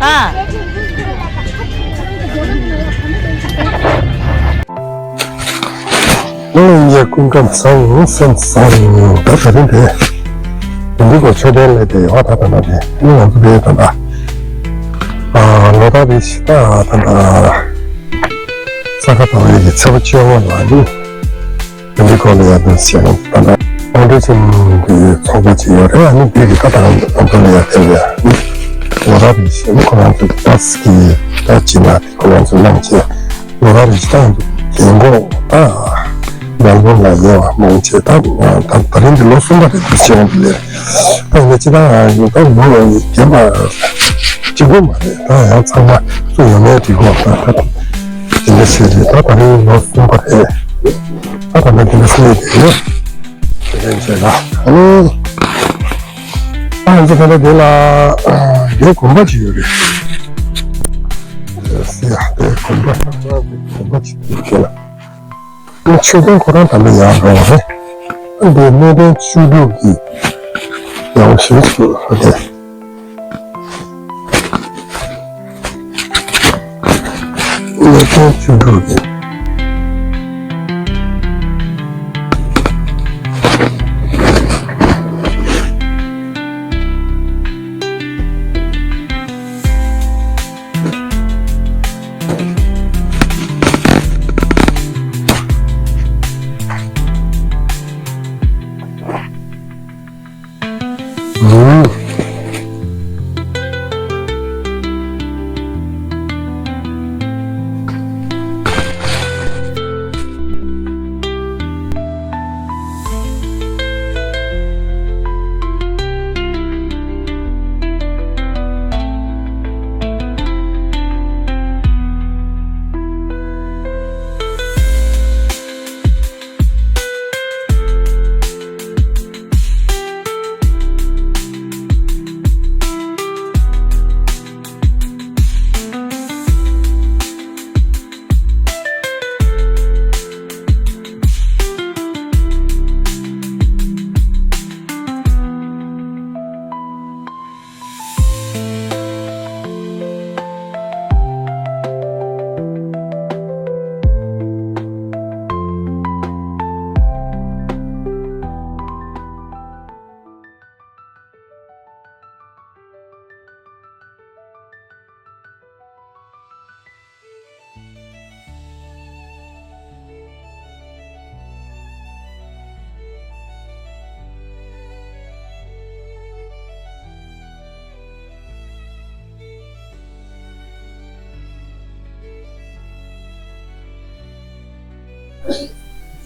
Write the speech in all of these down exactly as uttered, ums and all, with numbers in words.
ཨ། ཨོ་ཡ། སྐུ་ཁམས་བཟང་། སེམས་བཟང་། ད་ད་རིང་དེ་དེ་འདི་གོ་ཆོས་ལྡན་ལས་དེ་ཡོད། ད་ད་ད་དེ་ནི་ང་ཚོ་དེ་ད་ད་ཨ་ལོ་ད་རེ་ཞིག་ད་ད་ད་ས་ཁ་ད་བའི་གི་ཚེ་བ་ཆེ་བ་ལ་ནི། དེ་འདི་སྐོར་ལ་ཡང་འདི་བཤད་ན། ད་ལྟ་དབང་འདུས་ཆེན་གྱི་ཚོགས་པ་ཅིག་ཡོད་རེད། ཨ་ནི་འདི་གི་ད་ལྟ་ང་ཚོ་ལ་ཡང་དེ་ལ་ཡང་ནི་ལོ་རབས་རེ་བཞིན་ཁོ་རང་ཚོ་བར་གྱི་ད་ཅི་ན་དེ་ཁོ་རང་ཚོ་གནང་བྱས་ལོ་རབས་རེ་བཞིན་ད་རྒན་གོག་ད་མེལ་བོན་ལ་ཡོད་པ་མང་ཆེ་ད་ད་རིང་འདི་ལོ་གསུམ་པ་རེད། འདི་བྱས་ཡོང་དུས་ལས་ད་ཡིན་ན་ཅི་ད་ཡང་ད་ལོ་རྒན་པ་གཅིག་པོ་མ་རེད། ད་ཡང་ཚང་མ་སུ་ཡོད་མེད་དེ་གོ་ད་ད་དེ་འདྲ་ཞིག་རེད། ད་ད་རིང་ལོ་གསུམ་པ་རེད། ད་ད་ལྟ་དེ་འདྲ་སེ་དེ་ཡོད། དེ་འདྲ་བྱས་ན་ཨ་ནི་ཨ་ང་ཚོ་ད་ལྟ་དེ་ལ་རྒྱལ་དགོན་པ་ཅིག་ཡོད་རེད། སི་ཡ་དེ་དགོན་པ་དགོན་པ་ཅིག་ཡོད་ཁྱེད་ལ་ཨ་ནི་མཆོད་རྟེན་ཁོ་རང་ད་ལྟ་ཡར་འགྲོ་བ་རེད། ཨ་འདི་གནས་བརྟན་བཅུ་དྲུག་གི་ཡང་ཞིག་ཚུར་ཧ་དེ། གནས་བརྟན་བཅུ་དྲུག་གི།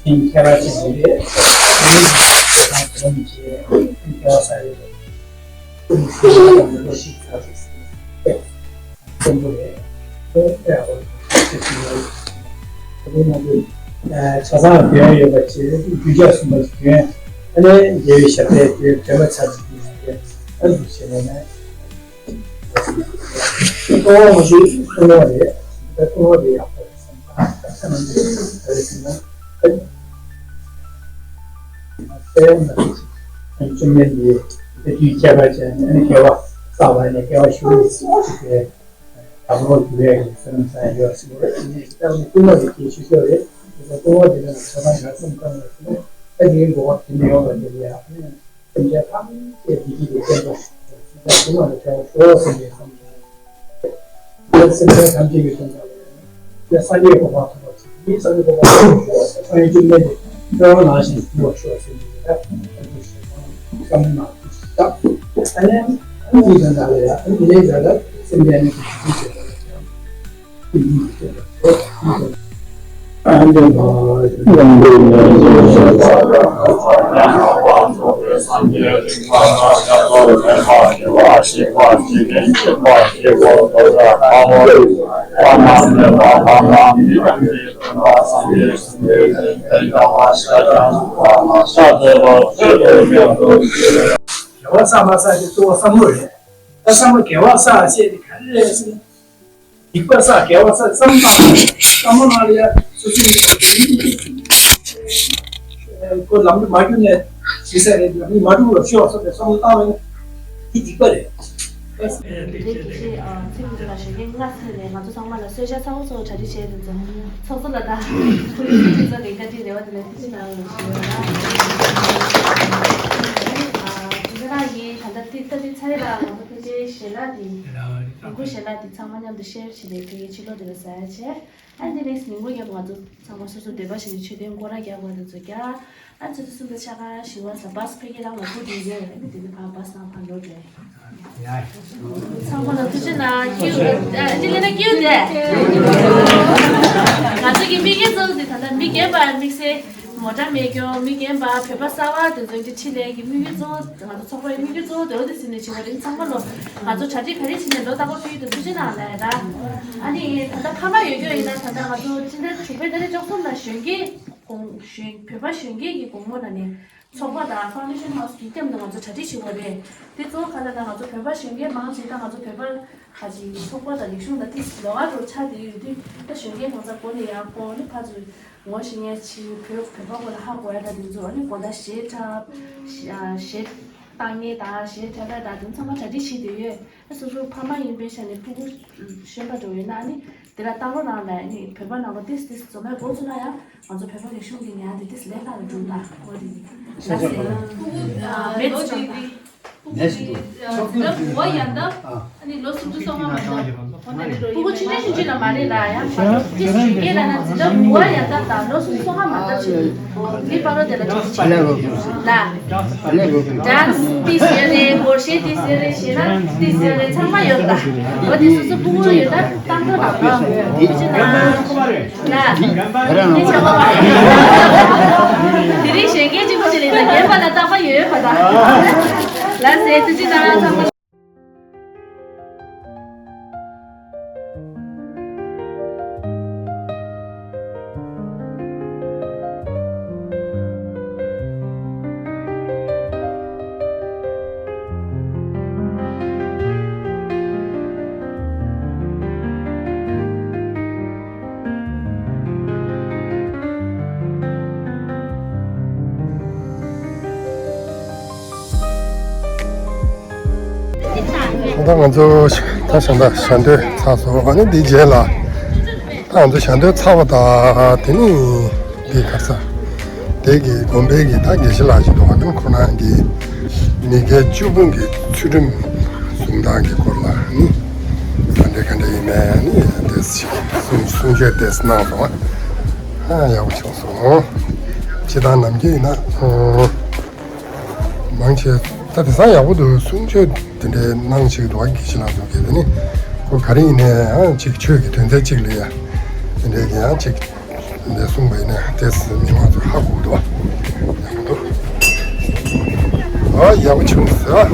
མཁས་པ་ཞིག་ཡིན་པས། མཁས་པ་ཞིག་ཡིན་པས། མཁས་པ་ཞིག་ཡིན་པས། མཁས་པ་ཞིག་ཡིན་པས། ཆེན་པོ་རེད། ཨེ་ཨེ་ཨོ། དེ་ནང་དུ་ཆ་ཚང་དོན་ཡོད་པ་བྱས། རྒྱུ་ཆ་གསུམ་པ་དོན། ཨ་ནི་རྒྱལ་བའི་ཞབས་པད་དེ་དོན་པ་ཆ་ཚང་དེ་ཡང་དེ་ཨ་འདུ་བྱས་ནས་ནས་ཀོ་བ་མ་ཞུ་ཀུན་སློང་རེད། ད་ཀུན་སློང་རེད། ཡག་པོ་རེད་བསམ། ད་ཁ་ནང་དུ་ད་རེས་ཟིན་ན་ཨ་ནི། དཔལ་ཡོན་ལ་བཅོམ་ལྡན་འདས་དེ་དུས་ཁྱད་པར་ཅན་ཨ་ནི་དགེ་བ་བསགས་པ་ནས་དགེ་བ་ཞུ་བའི་ཚུལ་དེ་དང་པོ་དུ་བས་ཀྱི་བསོད་ནམས་བསགས་ཡོད་ཟེར་བ་རེད། ཨ་ནི་ལྟ་བུ་ཀུན་སློང་གི་སྐྱེ་ཤུལ་ཤོར་རེད། དེ་ལ་ཀུན་སློང་དེ་ལ་ཆ་ཚང་ག་ཙམ་བཏང་བ་ཟེར་ན་ཨ་ནི་འགོག་པ་དེ་འདྲ་ཡོང་བ་དེ་ལ་ཡང་ཨ་ནི། སེམས་ཅན་ཐམས་ཅད་བདེ་སྐྱིད་ཀྱི་རྟེན་པོ་སེམས་ཅན་ཀུན་ལ་ནི་ཕན་པ་ཤོག་ཟེར་ནས་བསམ་ཡང་། སེམས་ཅན་ཐམས་ཅད་ཀྱི་དོན་དག་ལ་ཡང་ནི་སངས་རྒྱས་གོ་འཕང་ཐོབ་པར་བྱེད། མིའི་སངས་རྒྱས་གོ་འཕང་ཐོབ་པར་བྱེད། སངས་རྒྱས་བཅོམ་ལྡན་འདས་དཔལ་བ་ནང་བཞིན་འགྲུབ་པར་ཤོག་ཟེར་ནས་ད་བསམ་བློ་ནང་བཞིན་བཏང་། ཨ་ནི་ཨ་ནི་དོན་དག་ལ་ཡང་ཨ་ནི་དེ་ནས་ད་ལྟ་སེམས་ཅན་ནི་བདེ་སྐྱིད་ཀྱི་རྟེན་པོ་ཡང་། དགེ་བ་བསགས་མ་བསགས་ཀྱི་གཙོ་བོ་བསམ་བློ་རེད། ད་བསམ་བློ་དགེ་བ་བསགས་ཟེར་དེ་ག་རེ་རེད་ཟེར་ན། སྡིག་པ་བསགས། དགེ་བ་བསགས། བསམ་བློ་བཏང་། བསམ་བློ་ནང་ལ་ཡ་སོ་སོའི་ཁོ་ལམ་དུ་མ་གྱུར་ནས་ཞེ་ས་རེད། ལམ་དུ་མ་འགྲོ་བར་ཤོག་བསམ་པའི་བསམ་བློ་བཏང་བས་ན་དེ་སྡིག་པ་རེད། དེ་དགེ་བཤེས་ཚེ་རིང་ལགས་ཞུ་མཁན་ལྔ་ཚེ་ནས་ང་ཚོ་ཚང་མ་ལ་གསོལ་ཇ་ཚ་བོ་ཚོ་གྲ་སྒྲིག་བྱས་ཏེ་ཚོགས་གཙོ་ལ་དང་ཁོ་རང་ཚོ་ལ་བཀའ་དྲིན་རེ་བ་དེ་ལ་ཐུགས་རྗེ་གནང་ཞུ་ཡོད་ལ། དེ་ནང་གི་ད་ལྟ་ཏི་ཏ་ཏི་ཚ་རེ་ལ་ང་ཚོ་ཕལ་ཆེར་ཞལ་ལག་དེ་ལུང་ཁུག་ཞལ་ལག་དེ་ཚང་མ་མཉམ་དུ་ཤེར་བྱས་ཏེ་ཕ་གིའི་ཕྱི་ལོགས་དེ་ལ་ཟ་ཡ་བྱས། ཨ་ནི་ནེགསི་ཉིན་མོ་རྒྱབ་ང་ཚོ་ཚང་མ་སོ་སོ་འདོད་པ་བཞིན་མཆོད་རྟེན་སྐོར་ར་རྒྱག་པ་དེ་ཚོ་རྒྱག་ཨ་ཚོ་ཚོ་སུམ་ཚོ་ཆ་ག་ཞི་བ་ས་བཱས་ཕ་གི་རང་ལ་ཁུ་དེ་ཡོད་རེད། ཨ་ནི་དེ་ནི་ཕར་བཱས་ནང་ཕར་འགྲོ་རེད། ཚང་མ་ལ་ཐུགས་རྗེ་གནང་། ཀིའུ་ཨ་ཅི་ལེ་ན་ཀིའུ་དེ། ང་ཚོ་གི་དམིགས་ཡུལ་གཙོ་བོ་དེ་ད་ལྟ་མི་རྒན་པ་དམིགས་བསལ་མོ་ཊ་མེད་རྒྱུ། མི་རྒན་པ་བོད་པ་གསར་བ་དེ་ཚོ་གི་འཕྲིན་ལས་ཀྱི་དམིགས་ཡུལ་གཙོ་བོ་ང་ཚོ་ཚོགས་པའི་དམིགས་ཡུལ་གཙོ་བོ་དེ་འོ་དེ་ཟིན་ནས་བྱེད་པ་རེད། ཚང་མ་ལོ་ང་ཚོ་གྲ་སྒྲིག་ག་རེ་བྱས་ནས་ལོ་རྟག་པར་ཕུལ་ཡུལ་དུ་ཐུགས་རྗེ་གནང་ལབ་ཡ་ད། ཨ་ནི་ད་ལྟ་ཕ་མ་ཡོད་རྒྱུ་ཡིན་ན་ད་ལྟ་ང་ཚོ་སྤྱི་ཟླ་དྲུག་པའི་ཏ་རིག་བཅུ་གསུམ་ལ་གཞོན་སྐྱེས་དགོང་གཞོན་བོད་པ་གཞོན་སྐྱེས་ཀྱི་དགོང་མོ་ལ་ནས་ཚོགས་པ་དང་ཕའུན་ཌེ་ཤན་ཧའུ་སི་གི་མཉམ་དུ་ང་ཚོ་གྲ་སྒྲིག་བྱེད་དགོས་རེད། དེ་གཙོ་བོ་ག་ལ་ན་ང་ཚོ་བོད་པ་གཞོན་སྐྱེས་མང་ཆེ་ད་ང་ཚོ་བོད་པ་ཁ་ཅིག་ཚོགས་པ་དང་རིག་གཞུང་དང་ཏིས་ལོགས་ཀ་འགྲོ་ཆགས་བསྡད་ཡོད་དུས་ད་གཞོན་སྐྱེས་གང་ཚ་གོ་ནས་ཡག་པོ་ནི་ཕ་ཚོ་ངོ་ཤེས་མཁན་ཆེ་བོད་བོད་པ་ཁོ་ལ་ཧ་གོ་ཡ་ད་དེ་ཚོ་ཨ་ནི་གོ་ད་གཞས་འཁྲབ་གཞས་བཏང་མཁན་དང་གཞས་འཁྲབ་ཡ་ད་དེ་ཚང་མ་གྲ་སྒྲིག་བྱེད་བསྡད་ཡོད། སོ་སོ་ཕ་མ་ཡིན་པའི་ཆ་ནས་ཕྲུ་གུ་གཞོན་པ་འགྲོ་ཡོད་ན་ཨ་ནི་དེ་ལ་བཏང་རོགས་གནང་ལ་ཨ་ནི་བོད་པ་ནང་པ་ཏིས་ཏིས་འཛོམས་པའི་སྒོ་ཚུགས་ན་ཡང་ང་ཚོ་བོད་པ་རིག་གཞུང་གི་ཉར་དེ་ཏིས་ལས་སླ་རུ་འགྲོ་ད་ཨོ་རེད། ལགས་སེ། ཕྲུ་གུ་མེད་ལོ་ཅིག་དེ་ཕྲུ་གུ་དེ་འཛིན་གྲྭ་དགུ་པ་ཡན་འདབ་ཨ་ནི་ལོ་སུམ་ཅུ་སོ་ལྔ་མ་འདབ། ཕྲུ་གུ་ཕྱི་ནས་ཤུལ་ཅིག་ལ་མ་རེད་ལ་ཡང་ཏིས་གཞོན་སྐྱེས་ལ་ན་འཛིན་གྲྭ་དགུ་པ་ཡན་འདབ་དང་ལོ་སུམ་ཅུ་སོ་ལྔ་མ་འདབ་ཅིག་འདི་བར་དུ་དེ་ལ་གྲ་སྒྲིག་བྱེད་ལ། ཌན་སི་ཏིས་ཡོད་རེད། སྒོར་གཞས་ཏིས་ཡོད་རེད། གཞས་སྣ་ཏིས་ཡོད་རེད། ཚང་མ་ཡོད་ལ། འོ་དེ་སོ་སོ་ཕྲུ་གུ་ཡོད་ན་བཏང་ཐུབ་པ་ཨ་ཅི་ན་ལ། དེ་རིང་གཞོན་སྐྱེས་གཅིག་པོ་དེ་ལས་ན་རྒན་པ་ལ་རྟག་པར་ཡོད་ཡོད་པ་དང་། ལ་ཟེར་དུ་ཅི་ན་ཚང་མ། ད་ང་ཚོ་ད་ཞང་ད་ཞལ་འདོན་ཚར་སོང་། ཨ་ནི་འདི་རྗེས་ལ་ད་ང་ཚོ་ཞལ་འདོན་ཚར་བ་དང་དེ་ནི་འདི་ག་ས་དེ་གི་དགོན་པའི་གི་ད་དགེ་བཤེས་ལགས་ཞིག་འདུག་ཨ་ནི་ཁོ་རང་གི་མི་རྒན་བཅུ་སྤུན་གྱི་ཚུལ་ཁྲིམས་སྲུང་སྟངས་ཀྱི་སྐོར་ལ་ནི་ག་འདྲ་ག་འདྲ་ཡིན་མིན་ནི་དེ་གསུང་གསུང་ཆོས་དེ་གནང་སོང་། ཨ་ཡག་པོ་བྱུང་སོང་། སྤྱིར་བཏང་ནམ་རྒྱུན་ཡིན་ན་ཨང་། མང་ཆེ་ད་དེང་སང་ཡག་པོ་འདུག་གསུང་ཆོས་དེ་འདྲའི་གནང་བྱེད་འདུག་དགེ་བཤེས་ལགས་ཚོ་གིས། དེ་ནི་ཁོ་ག་རེ་ཡིན་ནའི་ཡང་ཅིག་ཆོས་ཀྱི་དོན་ཚན་གཅིག་ལ་ཡ་དེ་འདྲའི་གི་ཡང་ཅིག་འདི་གསུངས་པ་ཡིན་ན་དེ་མི་མང་ཚོས་ཧ་གོ་གི་འདུག་ཡག་པོ་འདུག་ཨ་ཡག་པོ་བྱུང་ཟེར།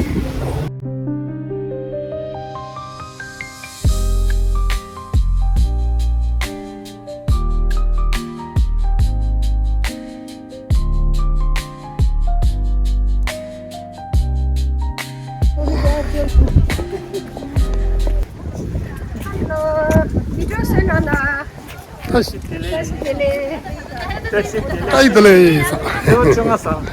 བཀྲ་ཤིས་བདེ་ལེགས། བཀྲ་ཤིས་བདེ་ལེགས། བཀྲ་ཤིས་བདེ་ལེགས། ཚེས་པ་བཅོ་ལྔ་བཟང་།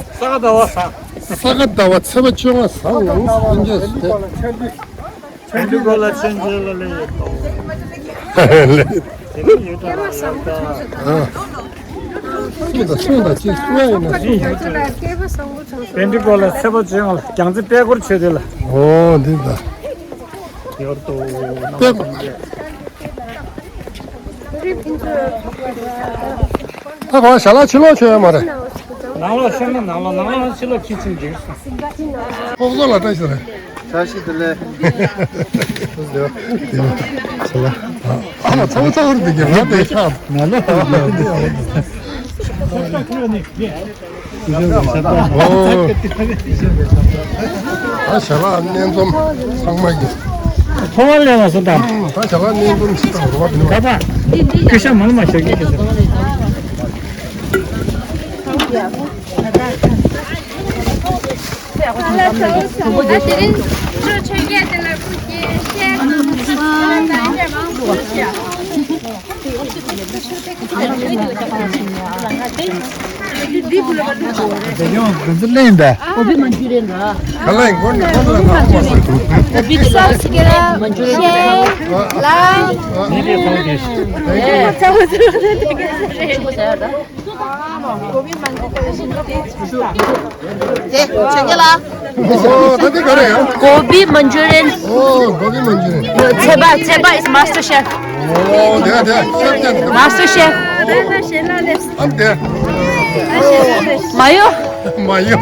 ས་ག་ཟླ་བ་བཟང་། ས་ག་ཟླ་བ་ཚེས་པ་བཅོ་ལྔ་བཟང་། ལོ་སྤུན་མཆེད་དེ། བན་དེ་ཀོ་ལ་ཆོས་འབྱོར་ལ་ལེགས་ཡོད་དོ། ལེགས་ཡོད་དོ་ལ་ལེགས་དོ། ཨ། སུ་དང་སུ་དང་ཅིག་སུ་ཡ་ཡིན་ན་སུ་དང་། བན་དེ་ཀོ་ལ་ཚེས་པ་བཅོ་ལྔ་ལ་རྒྱལ་རྩེ་པད་སྐོར་ཆོས་སྡེ་ལ། འོ་འདི་ད། ཡོད་དོ། པད་ད་གང་ཞལ་ལག་ཕྱི་ལོགས་མཆོད་ཡོད་མ་རེད། ནང་ལོགས་ཤོད་ན་ནང་ལོགས། ནང་ལོགས་ཕྱི་ལོགས་ཁྱི་ཆིང་འགྲིག་སོང་། ཕོག་ཐུག་ལ་བཀྲ་ཤིས་བདེ་ལེགས། བཀྲ་ཤིས་བདེ་ལེགས། ཞལ་ལག་ཨ་མ་ཚ་བོ་ཚ་བོར་འདུག་གི་ང་དེ་ཁ་ང་ལོ། ཨོ། ད་ཞལ་ལག་སྣེ་འཛོམས་ཚང་མ་གི། ཕོ་བ་ལས་བ་སུ་དང་། ད་ཞལ་ལག་སྣེ་འཛོམས་ཅི་དང་རོ་བ་དེ་ནོ། ད་ད་སྐུ་ཤ་མང་མ་ཞོག་གི་ཁྱེད་ཚོ། དེ་ཡང་འདི་ཚོ་ལེན་ད། ཀོ་བི་མན་ཇུ་རི་ཡན་ར། ག་ལ་ཡིན་གོ་ནི་གོ་ནི་ལ་ན་ཧོ་མ་ཟེར། ཀོ་བི་དེ་ལ་སོགས་ཀྱི་ར་མན་ཇུ་རི་ཡན་ལ། ཀོ་བི་མན་ཇུ་རི་ཡན་ར། དེ་ཆེ་གེ་ལ། ཨོ་ད་དེ་ག་རེ་ཡ། ཀོ་བི་མན་ཇུ་རི་ཡན། ཨོ་ཀོ་བི་མན་ཇུ་རི་ཡན། ཚེ་པ་ཚེ་པ་is master chef. ཨོ་དེ་དེ་ཤེབ་དེ། Master chef. ཨ་དེ། མ་ཡོ། མ་ཡོ། ཨ་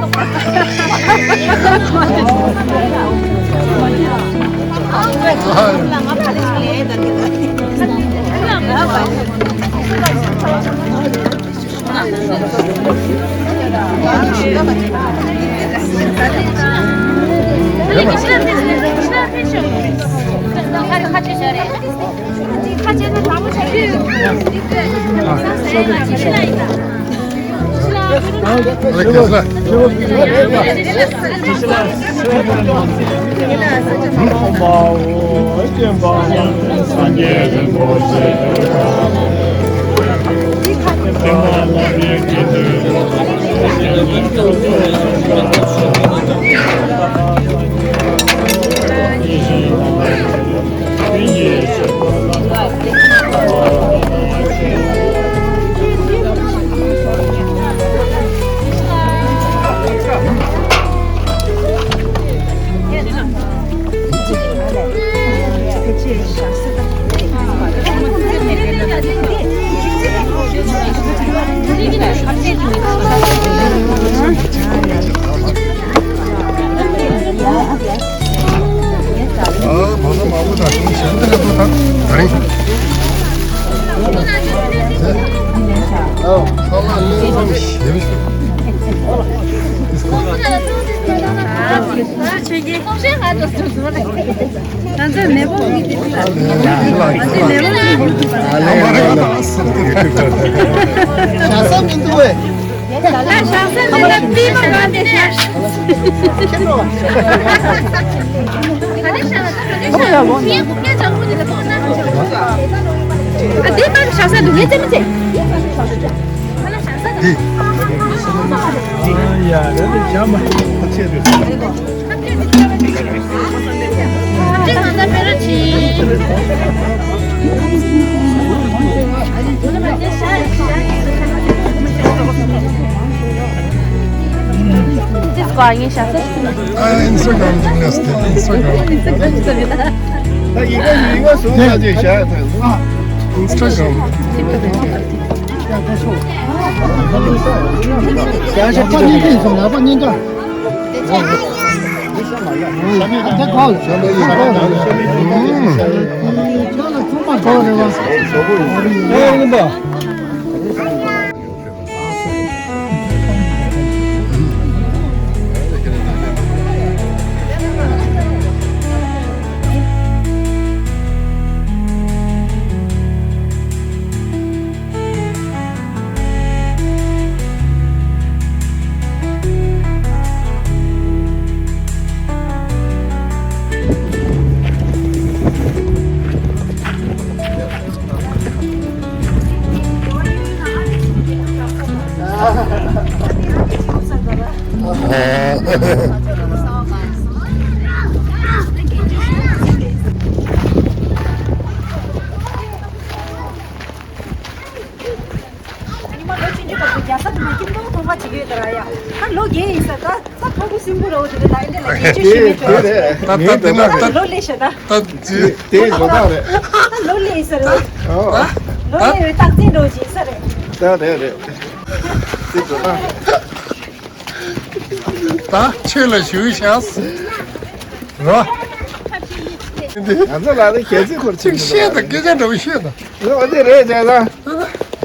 ཨིན་སི་ཊ་གྷ་རམ་ཅིག་ལས་ཏེ་ཨིན་སི་ཊ་གྷ་རམ། ད་ཡི་གེ་ཡི་གེ་སུ་ང་ཅིག་བྱ་ཨིན་སི་ཊ་གྷ་རམ། ཉི་མ་ལོ་ཆུང་ཆུང་སྐབས་སུ་རྒྱལ་ས་དུ་མ་ཁྱིམ་ཐོག་ཐོག་མ་བྱེད་ཀྱི་ཡོད་ད་ར་ཡ། ད་ལོ་རྒས་ཡིན་ས་ད་ད་ཕྲུ་གུ་སྲིན་པོ་ར་བོ་དེ་འདྲ་ད་ཨེ་འདྲ་ལ་རྒས་སྤྱོད་ཤེས་མེད་དུ། ད་ད་དེ་ན་ད་ད་ལོ་ལས་ཤ་ད། ད་དེ་བཟོ་ད་རེད། ད་ལོ་ལས་ཡིན་ས་རེད་བ། ལོ་ལས་རེད་རྟགས་འཛིན་འགྲོ་བཞིན་ས་རེད། ད་རེད་རེད། དེ་བཟོ་ད། ད་ཆོས་ལ་ཞུགས་ཤག་རོ། ང་ཚོ་ལ་ལ་གལ་སྲིད་ཁོར་ཅིག་ཅིག་བཤད་དང་སྐད་ཆ་འདྲ་བོ་བཤད་དང་། འོ་དེ་རེད་བྱས་ཙང་།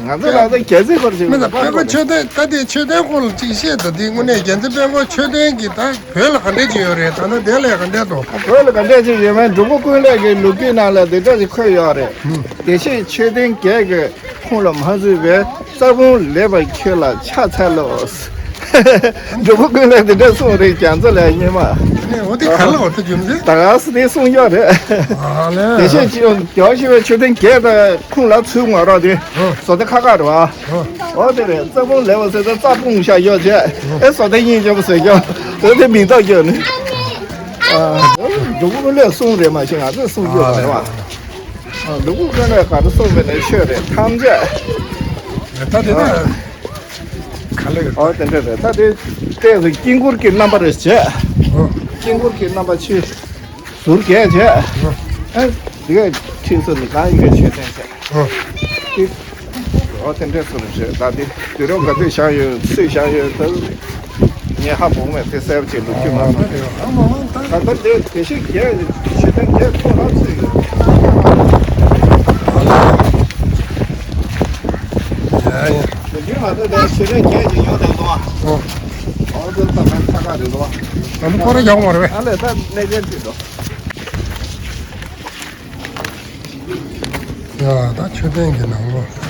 ང་ཚོ་ལ་ལ་གལ་སྲིད་ཁོར་ཅིག་མི་དང་དཔེ་ཁོ་མཆོད་རྟེན་ད་དེ་མཆོད་རྟེན་སྐོར་ལ་ཅིག་བཤད་དང་དེ་དངོས་གནས་རྒྱལ་མཚན་དཔལ་མགོན་མཆོད་རྟེན་གྱི་ད་བོད་ལ་ག་འདྲས་ཅིག་ཡོད་རེད། ད་ནི་དེ་ལས་ག་འདྲས་འདུག་བོད་ལ་ག་འདྲས་ཅིག་ཡོད་མེད་འབྲུག་པ་ཀུན་ལེགས་ཀྱི་ལོ་རྒྱུས་ནང་ལ་དེ་འདྲས་ཅིག་འཁོད་ཡོད་རེད། དེ་བཞིན་མཆོད་རྟེན་བརྒྱད་ཀྱི་ཁོངས་ལ་མ་ཚུད་པའི་རྩ་དགོན་ལེགས་པར་མཁྱེན་ལ་ཕྱག་འཚལ་ལོ། འབྲུག་པ་ཀུན་ལེགས་དེ་འདྲ་གསུངས་རེད། རྒྱ་མཚོ་ལ་སྙེ་མ། ཨ་ནི་འོ་དེ་ག་ལ་འོ་དེ་རྒྱུ་མཚན། ད་ག་སེ་དེ་གསུངས་ཡོད་རེད། ཨ་ལས། དེ་བཞིན་ཅི་ཡང་རྒྱལ་བ་ཞི་བའི་མཆོད་རྟེན་བརྒྱད་དང་ཁུངས་ལ་ཚུལ་ངོ་རོགས་དེ་ཨ་བཟོ་ལྟ་ཁ་ཁ་རེད་བ། ཨ་འོ་དེ་རེད། རྩ་ཕུང་ལེ་བ་ཟེར་ད་རྩ་ཕུང་བཞག་ཡོད་བྱས། ཨེ་བཟོ་ལྟ་སྙིང་རྗེ་པོ་ཟེར་ཀྱང་འོ་དེ་མིང་རྟགས་ཡོད་ནི། ཨ་འབྲུག་པ་ཀུན་ལེགས་གསུངས་རེད། མ་གཞི་ང་ཚོས་གསུངས་རྒྱུ་མ་རེད་བ། ཨ་འབྲུག་པ་ཀུན་ལེགས་ག་རེ་གསུངས་པའི་ནས་ཆོས་རེད་ཐམས་ཅད། ད་དེ་ན། ག་ལེར། ཨོ་དེ་འདྲ་རེད། ད་དེ་ལྟས་སུ་དཀྱིལ་འཁོར་གྱི་རྣམ་པ་རེ་བྱས། ཨོ། དཀྱིལ་འཁོར་གྱི་རྣམ་པ་ཕྱི་ཟུར་བརྒྱད་བྱས། ཨོ། ཨ་དེ་ག་ཁྲིད་ས་ནི་གང་ཡིན་ག་ཆོས་སྟོན་བྱས། ཨོ། དེ་ཨོ་དེ་འདྲ་སུ་རེ་བྱས། ད་དེ་དུས་རབས་ག་དུས་བཞེངས་ཡོད་སུས་བཞེངས་ཡོད་ད། ངས་ཧ་གོ་མེད། དེ་གསལ་པོ་ཅིག་ལོ་རྒྱུས་མ་གསུངས། ད་ལྟ་དེ་དེ་བཞིན་རྒྱས་ཞེ་དྲག་རྒྱས་ཐོག་ལ་ཚུད་ཡོད། ཡ་ཡ། ལོ་རྒྱུས་མ་གསུངས། དེ་ཞེ་དྲག་རྒྱས་ཀྱི་ཡོད་དམ་མདོ། ཨོ་དེ་ལྟ་མེད་ཚ་ཁ་རེད་དོ། ང་ཚོ་སྐོར་ར་རྒྱག་མ་རེད་པས། ཨ་ལས་ད་གནས་མཁན་ཅིག་འདུག་ཡ་ད་མཆོད་རྟེན་གྱི་ནང་ལོགས།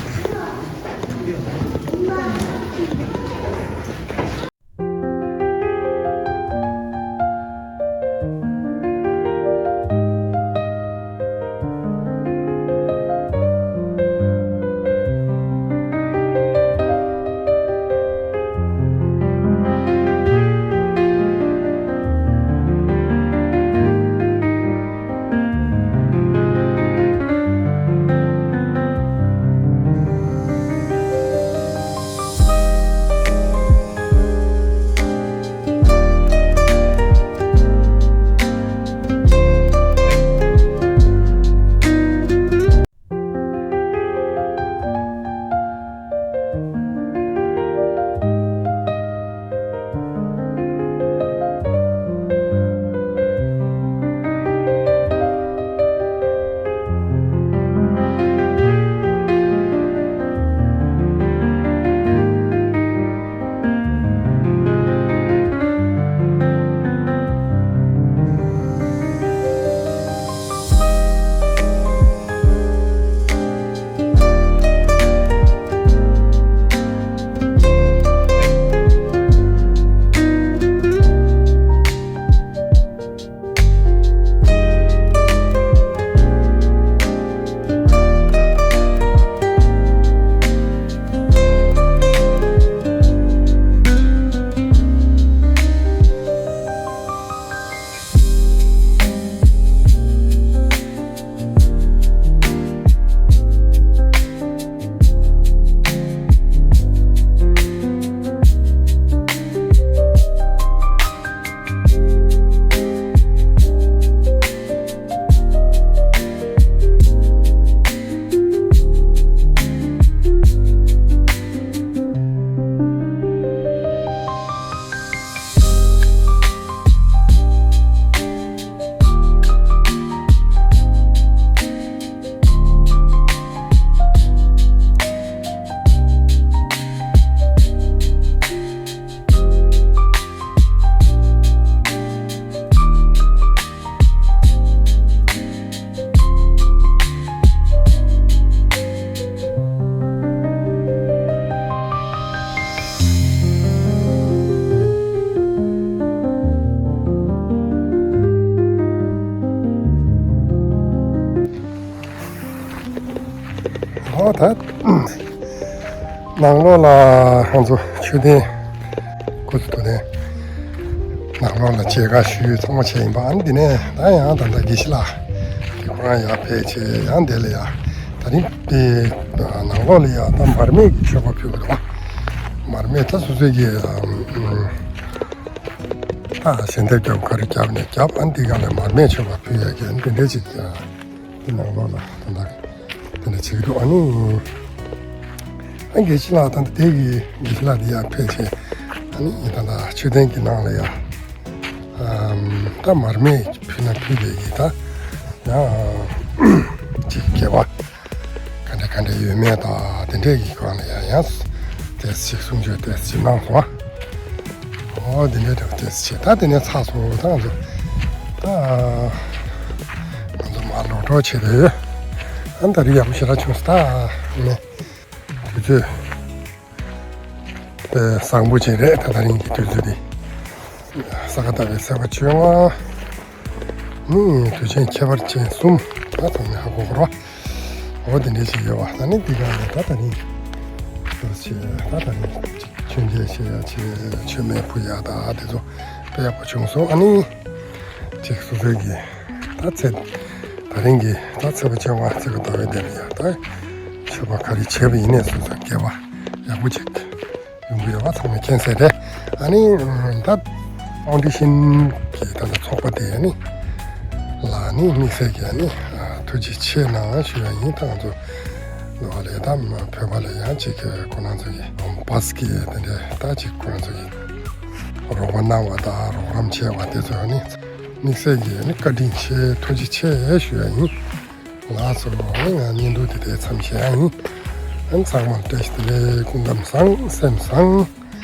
ཨོ་ད། ནང་ལོགས་ལ་ང་ཚོ་མཆོད་རྟེན་སྐུ་གཟུགས་དེ་ནས་ནང་ལོགས་ལ་མཇལ་ཁ་ཞུས་ཚང་མ་བྱས་ཡིན་པ། ཨ་ནི་འདི་ནས་ད་ཡང་ད་ལྟ་དགེ་བཤེས་ལགས་ཀྱི་ཁོ་རང་ཡར་ཕེབས་བྱས་ཡང་འདི་ལ་ཡ་ད་རིང་དེ་ནང་ལོགས་ལ་ཡ་ད་མར་མེ་གི་མཆོད་པ་ཕུལ་གི་འདུག་མར་མེ་ད་སོ་སོའི་གི་ད་ཞལ་འདེབས་རྒྱབ་ག་རེ་རྒྱབ་ནས་རྒྱབ། ཨ་ནི་འདི་ག་ལ་མར་མེ་མཆོད་པ་ཕུལ་ཡ་གི་ཨ་ནི་འདི་འདྲ་ཅིག་འདི་ནང་ལོགས་ལ་ད་ལྟ་དེ་འདྲ་བྱེད་ཀྱི་འདུག་ཨ་ནི་ཨ་དགེ་བཤེས་ལགས་ད་ལྟ་དེ་གི་དགེ་བཤེས་ལགས་དེ་ཡར་ཕེབས་བྱས། ཨ་ནི་ད་ལྟ་མཆོད་རྟེན་གྱི་ནང་ལ་ཡ་ཨམ་ད་མར་མེ་ཕུལ་ན་ཕུལ་བའི་གི་ད་ཡང་ཅིག་དགེ་བ་ག་འདྲ་ག་འདྲ་ཡོད་མེད་དང་དེ་འདྲའི་གི་སྒང་ལ་ཡ་ཡང་ཏོག་ཙམ་ཅིག་གསུང་ཆོས་ཏོག་ཙམ་ཅིག་གནང་སོང་ཨ། ཨོ་དེ་འདྲའི་འདྲ་བོ་དེ་བྱས། ད་དེ་ནས་ཚར་སོང་། ད་ང་ཚོ་ད་ང་ཚོ་མར་ལོག་འགྲོ་བྱེད་དུ་ཡོད། ཨ་ད་རི་ཡག་པོ་ཞེ་དྲག་བྱུང་སོང་ད་ནས་དུས་ཚོད་ དཔེ་བཟང་པོ་ཅིག་རེད། ད་ད་རིང་གི་དུས་ཚོད་འདི། ས་ག་ཟླ་བའི་ཚེས་པ་བཅོ་ལྔ། ནི་དུས་ཆེན་ཁྱད་པར་ཅན་གསུམ། ད་ཚང་མས་ཧ་གོ་གི་རེད་བ། འོ་དེ་འདྲ་ཞིག་ཡོད་བ། ད་ནི་འདི་ག་ནས་ད་ད་རིང་། ད་ད་རིང་མཆོད་མཇལ་བྱེད་ཡ་བྱེད། མཆོད་མེ་ཕུལ་ཡ་ད་དེ་ཚོ་དཔེ་ཡག་པོ་བྱུང་སོང་། ཨ་ནི། ཅིག་སོ་སོའི་གི་ད་ཚེ། ད་རིང་གི་ད་ཚེས་པ་བཅོ་ལྔ་ཚེས་པ་ཟླ་བའི་དེ་ལ་ཡ་ད་མཆོད་པ་ག་རེ་བྱས་པ་ཡིན་ནས་སོ་སོ་དགེ་བ་ཡག་པོ་ཅིག་ཡོང་གི་ཡོད་པ་ཚང་མས་མཁྱེན་གསལ་རེད། ཨ་ནི་ད་ཕའུན་ཌེ་ཤན་གི་ད་ད་ཚོགས་པ་དེ་ཨ་ནི་ལ་ནི་དམིགས་བསལ་གྱི་ཨ་ནི་ཐུགས་རྗེ་ཆེ་གནང་ཞུ་ཡ་ཡིན། ད་ང་ཚོ་ལོ་ལས་ད་བོད་པ་ལ་ཡང་ཅིག་ཁོ་རང་ཚོ་གི་བྷ་སི་གི་དེ་འདྲ་ད་ཅིག་ཁོ་རང་ཚོ་གི་རོགས་པ་གནང་བ་དང་རོགས་རམ་བྱས་པ་དེ་ཚོ་ཨ་ནི། དམིགས་བསལ་གྱི་ནི་བཀའ་དྲིན་ཆེ་ཐུགས་རྗེ་ཆེ་ཞུ་ཡ་ཡིན། ལགས་སོ། ང་བརྙན་ཐུང་དེ་དེ་མཚམས་བཞག་ཡ་ཡིན། ཨ་ནི་ཚང་མར་བཀྲ་ཤིས་བདེ་ལེགས། སྐུ་ཁམས་བཟང་སེམས་བཟང་།